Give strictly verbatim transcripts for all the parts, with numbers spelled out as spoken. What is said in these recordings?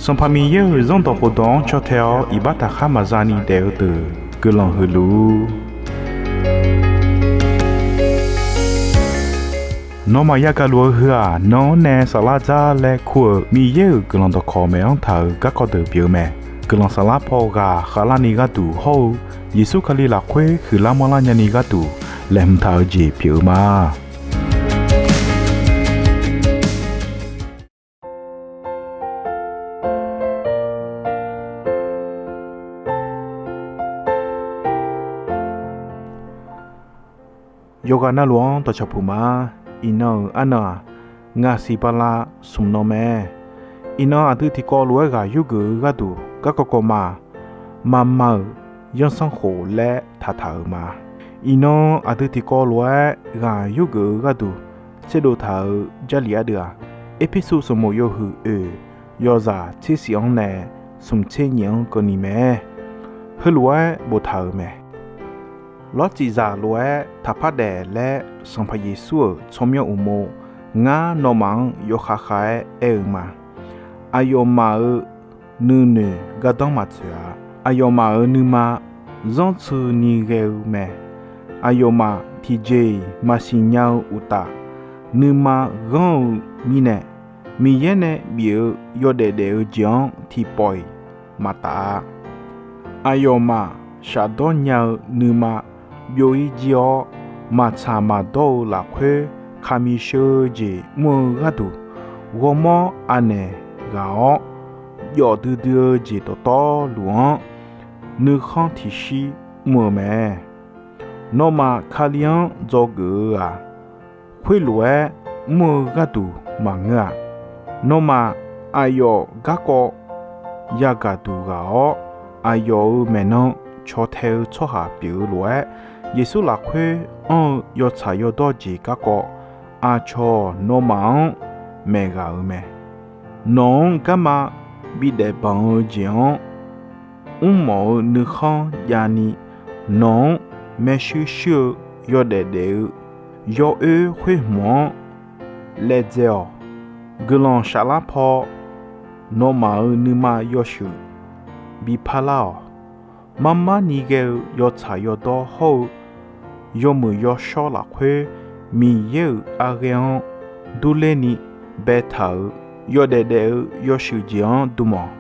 Sanqpaq Miqyaer-euq Zanrdawq khofdawq-anr caw tae-awr iqbax taqkhar maqza ni daef-eu deuq guiqlanq huiq luf-ur. Nawmaf yagaq luf-eu heu-aq, nan-anr nae saflar dzar laer kur-euq Miqyaer-euq guiqlanq dawqkawq maeq-anr taq-euq garkawv deuq pyeuf-eu mae. Guiqlanq saflar paw ghaq khavlarni gharduq hawr-eu Yeqsur Kali lafkhoer huiqlar manrlar nyani gharduq laeqhmq taq-eu jeq pyeuf-eu ma. Yawqghaq navluf-anr dawqcawq puq ma. Iqnan-euq arnan-aq, ngaq siq bala smq nan mae. Iqnan aqdui tiqkawv lof-aer ghaq yurgeuf-eu gharduq garkawv kawv ma. Maqma-euq yanrsanrkhof laer taqtaq-euq ma. Iqnan aqdui tiqkawv lof-aer ghaq yurgeuf-eu gharduq tserdov taq-euq Jarlif ardeuv-aq, Erpersu sanqbof yawhuiq oeq yawzaq tser shif-anr nae smq tser nyif-anr keuvni mae. Heulof-aer boftaq-euq mae. Lawrcifzaq lof-aer taqpar daef laer Sanqpaq Yeqsur-euq tsawrmyanr uqmov ngar nawmaf-anr yawkhav khav-aer aer-eu ma. Aqyawfmaf-euq nuinoeq gardanr maqtsoeq-a. Aqyawfmaf-euq nuima zanrtsuini ghae-eu mae. Aqyawfmaf tiqjeq-iq maqsiq nya-eu uqtaf, nuima ghanr-eu mirnae, Miqyaer nae bif-eu yawdaef daef-eu jeq-anr tiqpawf-iq maqtaf-a. Aqyawfmaf shafdawr nya-eu nuima byov-ir jir-awr, maqtsaq maqdawr-eu lafkhoer kaqmiq sheu-eu jeq mr-eu gharduq, ghawrmawr anaeq ghaq-awr, jawf duidui-eu jeq dawqtawvluf-anr nuikhanr tiqshir mr-eu mae. Nawmaf Kali-anr dzawgeuf-eu-aq, khoerlof-aer mr-eu gharduq maqngeur-a. Nawmaf aqyawf garkawv yagaq duq ghaq-awr, aqyawf-euq maeqnan caw tae-eu tsawrhaq pyeuf-eu lof-aer, Yeqsur lafkhoer anr-eu yawtsaq yawdawr jeq garkawv aqcawq nawmaf-anr maeq ghaq-euq mae. Nawq-anr garma bidaef banq-eu jeq-anr mrmawf-eu nuikhanr javni, nawq-anr maershuir shuir-eu yawdaef daef-eu yawoer khoer hmq-anr laedzae-awq. Guiqlanq saflar paw nawmaf-euq nuima yawshuif bi parlar-awq. Marmar ni ghae-eu yawtsaq yawdawr hawr-eu yawmuiq yawshawr lafkhoer, Miqyaer-euq arghaer-anr durler ni baetaq-euq yawdaef daef-eu yawshuif jeq-anr dm-awq.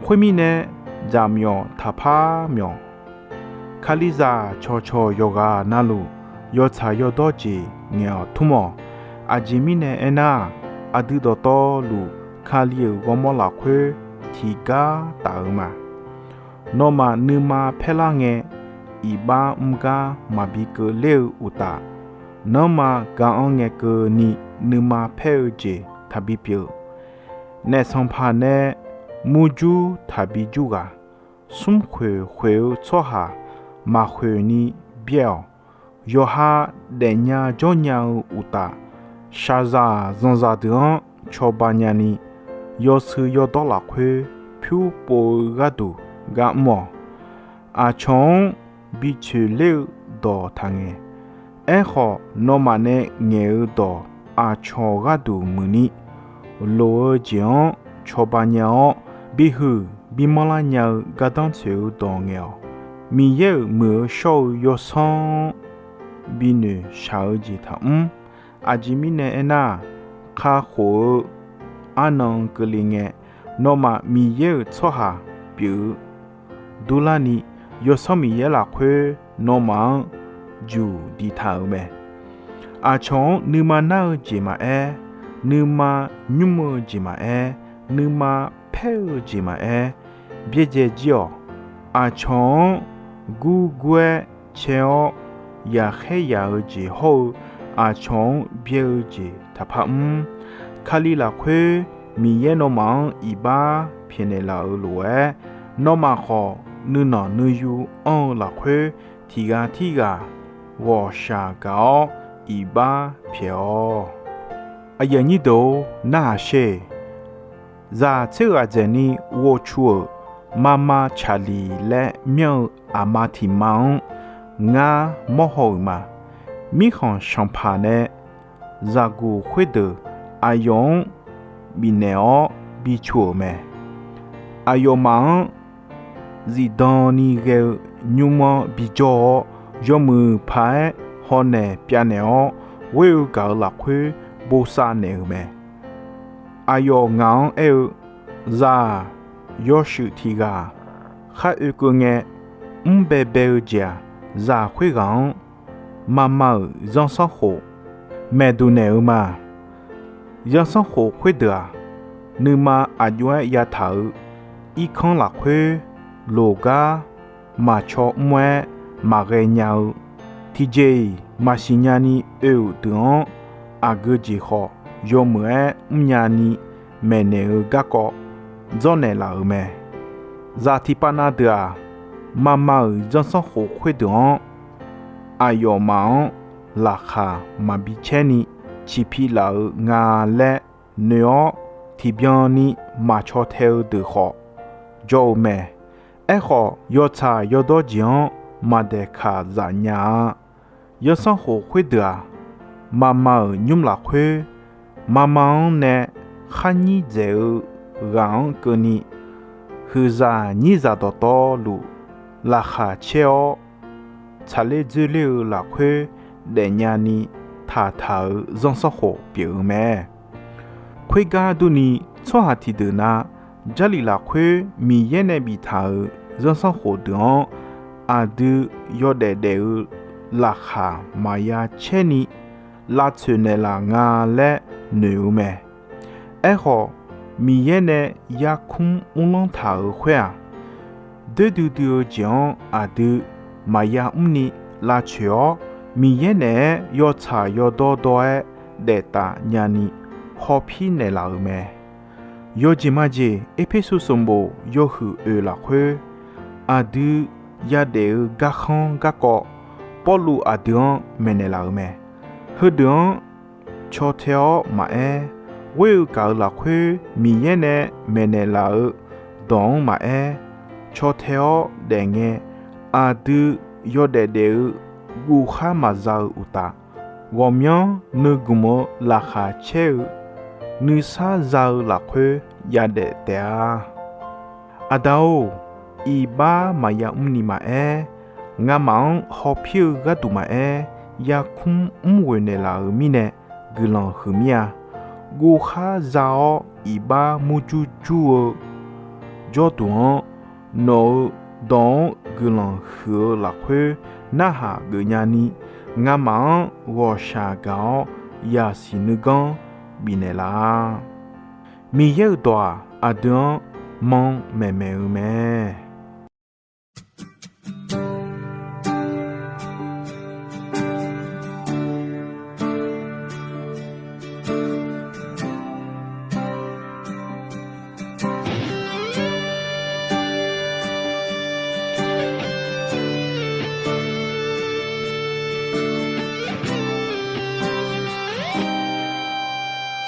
Khoermirnae, jaqmyawf taqpar myawf. Kalizaq cawqcawq yawqghaq navluf yawtsaq yawdawr jeq ngaeq-awq tmr-awq. Aqjeq mirnae aernar-aq, aqdui dawqtawvluf Kali-euq ghawrmawr lafkhoer tiqgar taf-eu ma. Nawmaf nuima paerlar ngae, iqbax mr gar maqbi keuvler-eu uqtaf, nanrma ga-anr ngae keuvni nuima paer-eu jeq taqbi pyeuf. Naef sanqpaq nae murjur taqbi jur ghaq, smrkhoeq khoeq-eu tsawrhaq maqkhoeq ni byaer-awq. Yawqha daefnya jawrnya-eu uqtaf, shaqzaq zanqzaq deuq-anr cawba nyani, yawshuif yawdawr lafkhoer pyur pov-eu gharduq gar mr-awq. Aqcawq-anr bi coeqler-eu dawq taqngaeq. Aerkhawf, nawmaf nae ngaeq-eu dawq aqcawq gharduq muiqni, loq-eu jeq-anr cawba nya-awr, bihuiq bimanrlar nya-eu gardanr tsoeq-eu dawq ngaeq-awq. Miqyaer-euq muiq-eu shawr-eu yawsanr-anr binoeq shaq-eu jeq taqmr. Aqjeq mirnae aernar-aq, kakhof-eu arnan keuvle ngae, nawmaf Miqyaer-euq tsawrhaq pyeuf-eu durlarni, Yawsanr Miqyaer lafkhoer nawmaf-anr juq diqtaq-euq mae. Aqcawq-anr nuima nar-eu jeq maqaer, nuima nymr-eu jeq maqaer, nuima paer-eu jeq maqaer, byaerdzae jir-awq. Aqcawq-anr gurgur-aer cae-awr, yaqkhaer yaq-eu jeq hawr-eu aqcawq-anr byaer-eu jeq taqpar mr. Kali lafkhoer Miqyaer nawmaf-anr iqbax pyaeqnaeq laf-euq lof-aer, nawmaf khawf nuinanq nuiyu anr-eu lafkhoer tiqghaq tirghaq ghawqshaq gaq-awr iqbax pyaeq-awq. Aqyuif aqnyir deuq-or, narhaq sher. Zaq tser ghaq dzaeqni ghovcu-euq Mama Caqliq laer myanr-eu aqma tiqma-anr ngar mawrhaw-euq ma. Mirkhanq sanqpaq nae zaqguq khoerdeuq aqyawf-anr bifnaeq-awr bicu-euq mae. Aqyawfmaf-anr zifdan ni ghae-eu nymr-anr bijawr-awr, yawmuiq paq-aer hawnaeq pyavnaeq-awr, ghoer-eu gaq-euq lafkhoer bosav naeq-euq mae. Aqyawf ngaq-anr aer-eu, Zaq-aq, yawshuif tiq ghaq khar oekeuv ngae, mrbae bae-eu jeq-aq, zaq khoerghaq-anr mama-euq zanrsanrkhof maeqduq naeq-eu ma. Zanrsanrkhof khoerdeuq-aq, nuima aqjox-aer yataq-euq irkanr lafkhoer loq gar maqcaw mr-aer maqghae nya-eu, tiqjeq-iq maqsiq nyani oe-euq deuq-anr aqgeu jeq khawf yawmuiq-aer mrnya ni maeqnaeq-eu garkawv dzawrnaeq laf-euq mae. Zaq tiqpav na deuq-aq, mama-euq zanrsanrkhof khoerdeuq-anr aqyawfmaf-anr laqkhaq maqbi caer ni ciqpi laf-eu nga laer noeq-awr, tiqbyan ni maqcaw tae-eu deuq khawf jawr-eu mae. Aerkhawf, yawtsaq yawdawr jeq-anr maqdaeqkaq zaf nya-a. Zanrsanrkhof khoerdeuq-aq, mama-euq nymr lafkhoer mama-anr nae kharnyir dzaeq-eu ghaq-anr keuvni, huiqzaq nyirzaq dawqtawvluf laqkhaq caer-awr, tsaqler dzoerler-eu lafkhoer daefnya ni taqtaq-euq zanrsanrkhof pyeuf-eu mae. Khoergar durni, tsawrhaq tiqdeuq na Jarlif lafkhoer Miqyaer nae biftaq-euq zanrsanrkhof deuq-anr aqdui yawdaef daef-eu laqkhaq maqya caer ni lavtsoeq naeqlaf nga laer noeq-eu mae. Aerkhawf, Miqyaer nae yarkmr mrlanr taq-euq khoer-aq, doer duidui-eu jeq-anr aqdui maqya mrni lavtsoeq-awr, Miqyaer naeq-aer yawtsaq yawdawr dawr-aer daeftaf nyani hawpir naeqlaf-euq mae. Yawjeq majeq Erpersu sanqbof yawhuiq oeq lafkhoer, aqdui yadaef-eu garkhanr garkawv Pawrluv aqdui-anr maeqnaeq laf-euq mae. Heudeuq-anr caw tae-awr maqaer, ghoer-eu gaq-euq lafkhoer Miqyaer nae maeqnaeq laf-eu dawq-anr maqaer, caw tae-awr daef ngae, aqdui yawdaef daef-eu guvkhar maqza-eu uqtaf, ghawqmyanr nuigmq-eu laqkhaq caer-eu nuisar za-eu lafkhoer yadaef taef-a. Aqda-or, iqbax maqya mrni maqaer, ngamaf-anr hawpir-eu gharduq maqaer, yarkmr mrghoeq naeqlaf-euq mirnae guiqlanq huiqmir-a. Guvkhar za-awr iqbax murjur jur-eu jawrduq-anr, nawq-euq dawq-anr guiqlanq huiq-eu lafkhoer narhaq geufnya ni, ngamaf-anr ghawqshaq gaq-awr yasiq nuiganr bifnaeq laf-a. Miqyaer-euq dawq-aq, aqdui-anr manr maeqmaeq-eu mae.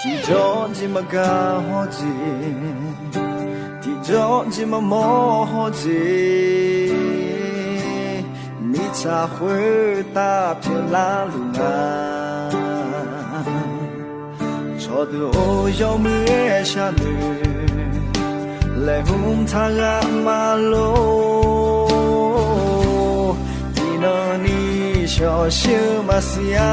Tiqjawr jeq maqgaq hawr jeq, tiqjawr jeq maqmawr hawr jeq, mirtsaq khoertav pyeuflar luf nga. Cawqdeuq-or, yawmuiq-aer sharnoeq laeqhmq taq ghaq maqlor, tiqnan ni shawqshir-eu maqsiq-a.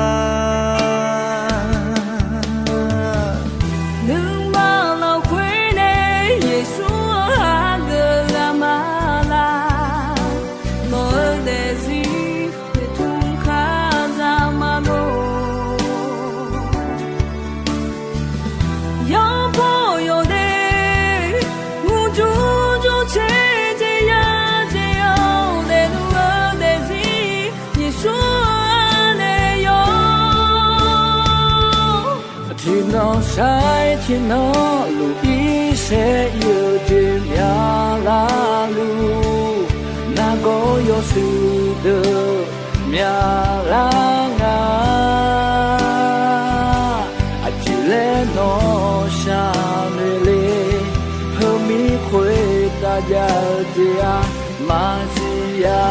Nuima lafkhoer nae Yeqsur-anr hageuf ghaq maqlaq, nawq-eu daefzir noeqtmq kar za maqlor. Yawbaw yawdaef murjur jur caer jeq ya jeq-awr, daefluf-eu daefzir Yeqsur-anr nae yawr. Tiqnan sair tiqnan luf irsaer ir-eu jeq myaqlar luf, nargawr yawshuif deuq myaqlar nga. Aqjeq laer nawr sharnoeq le, heumir khoertav jav-eu jeq-aq maqsiq ya.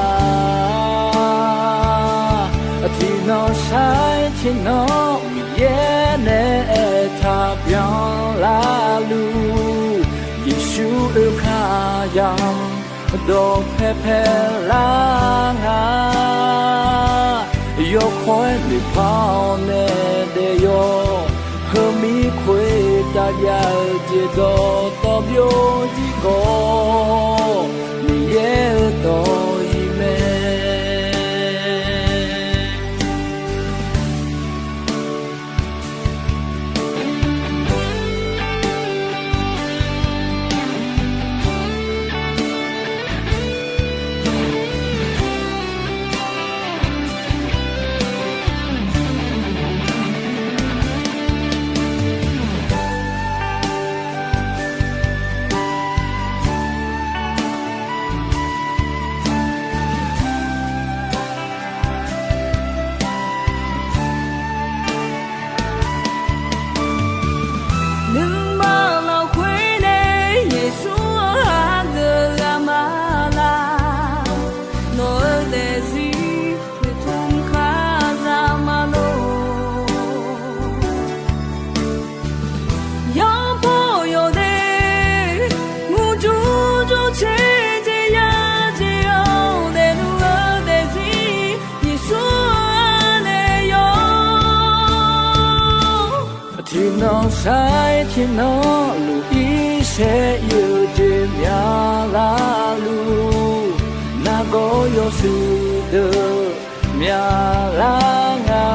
Tiqnan sair tiqnan Miqyaer nae aertaq byanlar luf, Yeqsur oekar ya dawqpae paelar nga. Yawkawr-aer noeqpar-awr nae daef yawq, heumir khoertav jav-eu jeq dawqtawv byovjir khawf, Miqyaer-euq dawq-iq mae. Nuima lafkhoer nae Yeqsur-anr hageuf ghaq ma laq. Nawq-eu daefzir noeqtmq kar za ma lor. Yawpaw yawdaef murjur jur caer jeq ya jeq-awr daefluf-eu daefzir Yeqsur-anr nae yawr. Tiqnan sar-aer tiqnan luf-ir saer-eu jeq myaqlar luf, nargawr yawshuif deuq myaqlar nga.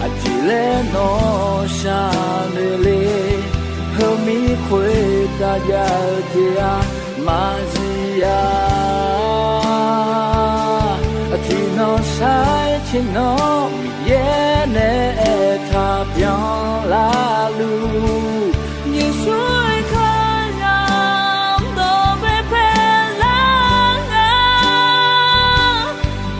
Aqjeq laer nawr sharnoeq le, heumir khoertav jav-eu jeq-aq maqzif-a. Tiqnan sar-aer tiqnan Miqyaer nae aertaq byanlar luf, Yeqsur-aer kar ya dawqpae paelar nga.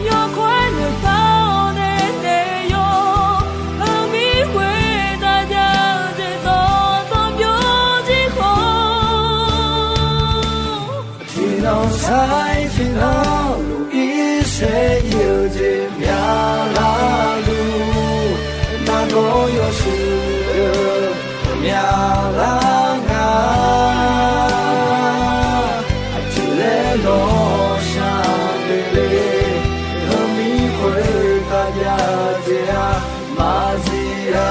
Yawkawr-aer noeqpar-awr nae daef yawq, heumir khoertav jav-eu jeq dawqtawv byovjir khawf, tiqnan sar-aer tiqnan luf-ir saer-eu jeq myaqlar luf, nargawr yawshuif deuq myaqlar nga. Aqjeq laer nawr sharnoeq le, heumir khoertav jav-eu jeq-aq maqzif-a.